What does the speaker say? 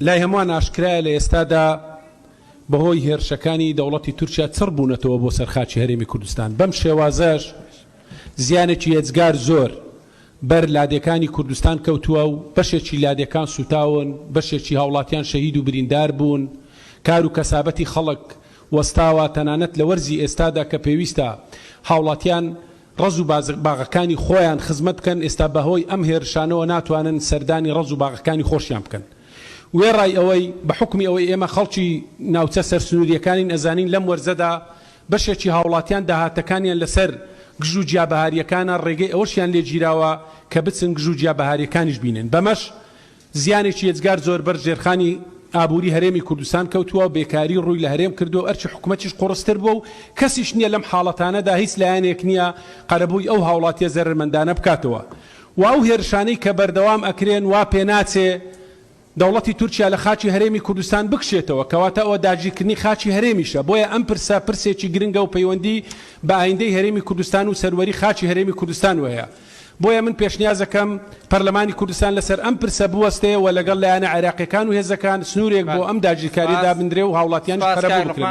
لای هەمووان ئاشکرایە لە ئێستادا بەهۆی هێرشەکانی دەوڵەتی تورکیا چڕ بوونەتەوە بۆ سەر خاکی هەرێمی کوردستان، بەم شێوازەش زیانێکی ئێجگار زۆر بەر لادێکانی کوردستان کەوتووە و بەشێکی لادێکان سووتاون، بەشێکی هاوڵاتیان شەهید و بریندار بوون، کار و کەسابەتی خەڵک وەستاوە، تەنانەت لە وەرزی ئێستادا کە پێویستە هاوڵاتیان ڕەز و باغەکانی خۆیان خزمەت بکەن، ئێستا بەهۆی ئەم هێرشانەوە ناتوانن سەردانی ڕەز و باغەکانی خۆشیان بکەن. وێڕای ئەوەی بە حوکمی ئەوەی ئێمە خەڵکی ناوچە سەرسنوورییەکانین ئەزانین لەم وەرزەدا بەشێکی هاوڵاتیان داهاتەکانیان لەسەر گژ و گیا بەهارییەکانە ڕێگەی ئەوەشیان لێ گیراوە کە بچن گژ و گیا بەهارییەکانیش بینن بەمەش زیانێکی یەجگار زۆر بەر ژێرخانی ئابووری هەرێمی کوردستان کەوتووە و بێکاری ڕووی لە هەرێم کردووە و ئەرکی حکومەتیش قوڕستر بووە و کەسیش نییە لەم حاڵەتانەدا هیچ لایەنێک نییە قەرەبووی ئەو هاوڵاتیە زەرەرمەندانە بکاتەوە و ئەو هێرشانەی کە بەردەوام ئەکرێن وا پێناچێ دەوڵەتی تورکیا لە خاکی هەرێمی کوردستان بکشێتەوە، کەواتە ئەوە داگیرکردنی خاکی هەرێمیشە، بۆیە ئەم پرسە پرسێکی گرنگە و پەیوەندی بە ئایندەی هەرێمی کوردستان و سەروەری خاکی هەرێمی کوردستانوە هەیە. بۆیە من پێشنیازەکەم پەرلەمانی کوردستان لەسەر ئەم پرسە بوەستێ و لەگەڵ لایەنە عێراقیەکان و هێزەکان سنورێک بۆ ئەم داگیرکاریە دابندرێ و هاوڵاتیانیش قەرەبوو بکرێنەوە.